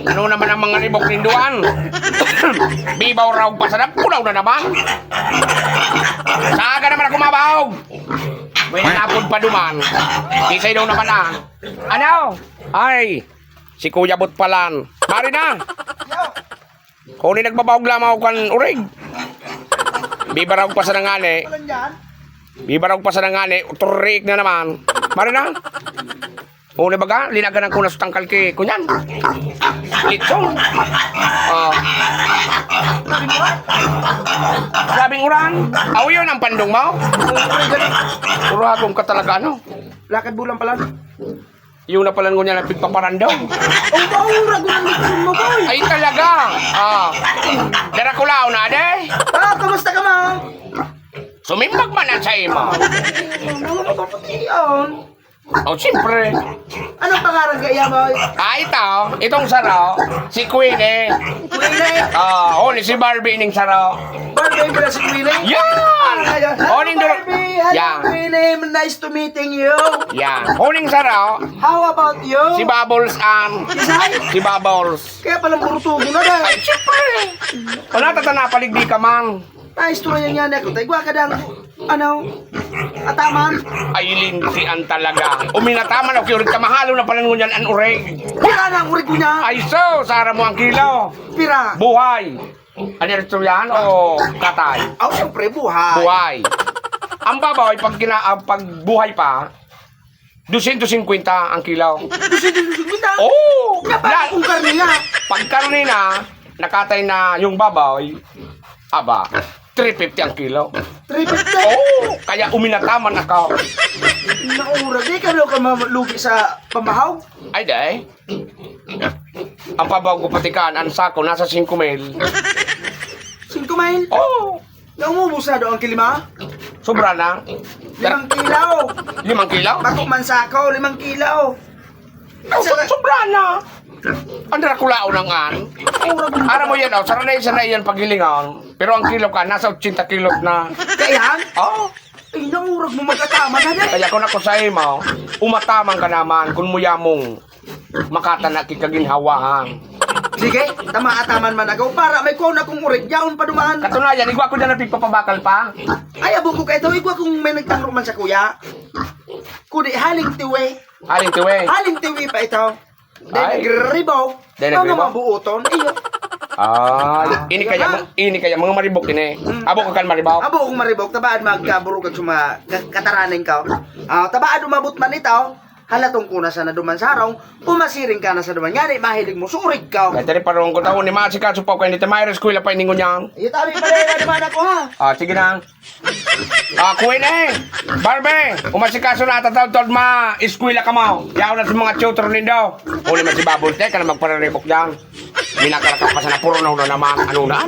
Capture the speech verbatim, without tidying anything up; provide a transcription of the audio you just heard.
Ano naman ang mga ribok ninduan? Bibaw raw pa sa kulaw na naman. Sa aga naman ako mabahog. May nanapod pa duman. Kisay daw naman ah. Ano? Ay, si Kuya Bot palan. Mari na. Kung ni nagbabahog lamang ako kan urig. Bibaraog pa sa nangani. Bibaraog pa sa nangani. Turik na naman. Mari na. Huli baga, linaganan ko na sa tangkal ki, kunyan. Litsong. Oh. Grabing uran. Aw, yun ang pandong mo? Puro akong ka talaga, ano? Lakad bulang pala. Yung na pala ngunyan ang pigpaparandong. Oh, maura ko ng litsong mo, boy. Ay, talaga. Ah. Darakulaw na, de? Ah, kamusta ka, ma? Sumimbag man ang sa imo. Ano ka ba pati yan? Oh, siyempre. Anong pangalan kaya mo? Ah, ito. Itong saro, si Queenie. Queenie? Ah, oh, ni si Barbie ning saro. Barbie pala si Queenie? Yeah! Ah, ayan. Hello, Morning, Dor-, Barbie. Hello, yeah. Queenie. Nice to meeting you. Yeah. Morning, saro. How about you? Si Bubbles, um, Isay? Si Bubbles. Kaya pala murutugo na, dahil. Ay, siyempre. Wala, tata, napaligdi ka man. Naistorya niya na ako. Tayo, ka dang, ano, ataman. Ay, lintian talaga. Uminataman ako, urig ka, mahalo na pala ngunyan ang urig. Wala na ang urig niya. Ay, so, sara mo ang kilo. Pira. Buhay. Ano yung istoryahan o katay? Aw, siyempre, buhay. Buhay. Ang babaw, pag, kina, ah, pag buhay pa, dosyentos singkwenta ang kilo. Dosyentos singkwenta? Oo! Nga ba La-, kung karne na? Pag karne na, nakatay na yung baboy, aba, three fifty ang kilo. Three fifty? Oo! Kaya uminataman ako. Naura, di ka daw ka malugi sa pambahaw? Ay, day. Ang pabaw ko patikan, ang sako, nasa singko mil. Singko mil? Oo! Naumubos na daw ang kilima? Sobra na. Limang kilo. Limang kilo? Bako man sako, limang kilo. Oh, so-, sobra na. Ang darakulaon ang an. Aram mo yan, oh, sarang na isa na iyan paghilingan. Pero ang kilo ka, nasa otsenta kilo na. Kaya? Oh. Ay, naurag mo magkataman na, dai. Kaya kung ako sa imo, umataman ka naman kung muyamong makatana ki kaginhawahan. Sige, tama ataman man ako. Para may kuon akong urig, yaon pa duman. Katunayan, igwa ko dyan ang pigpapabakal pa. Ay, abo ko kaito, igwa kung may nagtangro man sa kuya. Kudi, haling tiwi. Haling tiwi. Haling tiwi pa ito. Ay. Dahil nagribaw. Dahil nagribaw? Mga mabuoton, iyo. Ah, ah, ini kaya, mga, ini kaya, mga maribok ini. Hmm. Abo ka kan maribok? Abo akong maribok, tabaad magkaburog at suma-, ka-, kataraning ka. Ah, tabaad umabot man ito. Halatong ko na sana duman sa harong, pumasiring ka na sa duman. Ngani, mahilig mo, surig ka. Kaya tari parong ko taon ni Masi ka, supaw kayo ni Tamay, eskwela pa iningon niya. Iyo, tabi pala, duman ako, ha? Ah, sige na. Ah, Queen eh! Barbie! Umasikaso na, tataw-taw ma-eskwela ka mo. Yaw na sa mga tutor nindo. Huli man si Bubbles, di ka na magpararibok dyan. Minakarakas pa sa napuro na naman. Ano na?